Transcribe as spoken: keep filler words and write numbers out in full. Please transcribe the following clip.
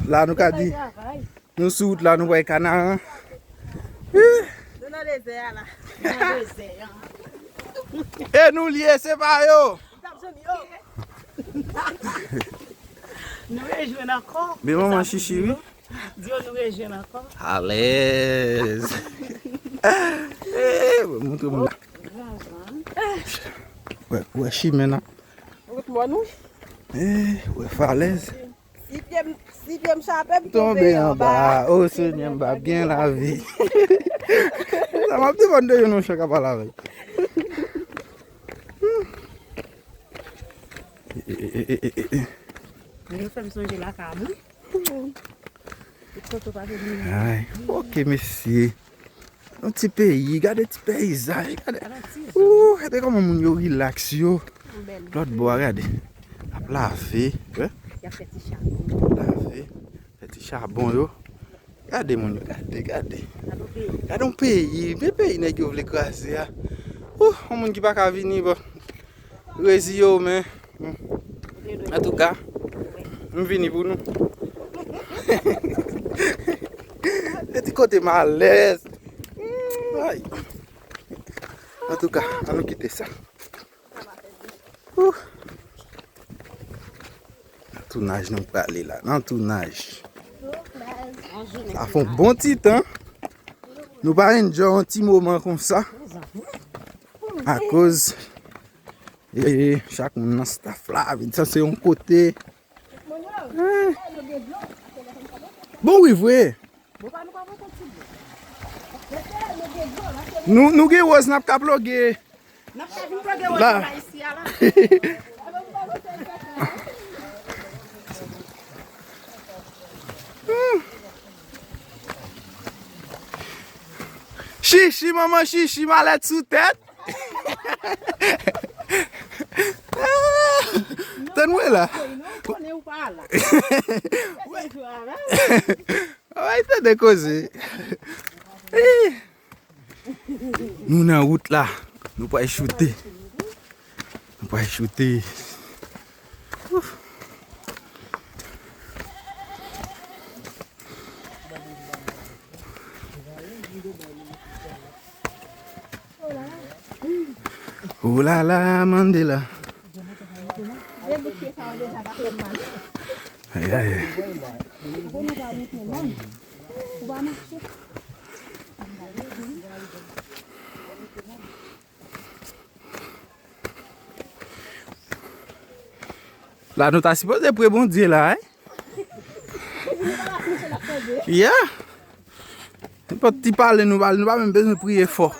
La nou ka di, nou sou wout la, nou wè Kanaran. Ih! Nou nan dezè a la. Nou nan dezè a. E nou l ye, se pa yo. N ap jwenn yo. Nou rejwenn ankò. Men manman chichi, wi. Di yo nou rejwenn ankò. Alèz. Eh, mwen montre moun la. Wè, wè chimen nan. Wout mòn, wi. Eh, wè falèz. Si pye m, si pye m chape, m tonbe anba. O Senyè, m p ap gen lavi. Sa m ap depann de yo, non, chak ap pale avè l. Men yo fè m sonje lakay mwen. Tout kote w pa vin. Ay, ok, mesye. Yon ti peyi, gade ti peyizaj, gade. Ou, gade kòman moun yo rilaks yo. Lòt bò a, gade. Ap lave, wè. Y ap fè ti chabon. Lave, fè ti chabon yo. Gade moun yo, gade, gade. Gade yon peyi, men peyi nèg yo vle kraze a. Ou, yon moun ki pa ka vini, bon. Reziye w, men. Antouka, m vini pou nou. Se ti kote m alèz. Ay. Antouka, ann nou kite sa. Ouh. Nan tounaj nou prale la, nan tounaj. Sa fè yon bon ti tan. Nou pa enjoy yon ti moman konsa. Akoz E chak moun nan staff la, vin sa se yon kote. Eh. Bon, wi, vre. Nou, nou gen woz, n ap ka ploge. N ap ka vin ploge woz la. Nan isi a la. Hmm. Chichi, manman chichi, malèt sou tèt. Tann mwen la. Ay, tande koze. Nou nan wout la. Nou pral choute. Nou pral choute. Ouf. Oh la la, Mandela. Ay, ay, ay. La nou ta sipoze pre Bondye la, wi. Yeah. Nenpòt ti pale nou pale, nou pa menm bezwen priye fò.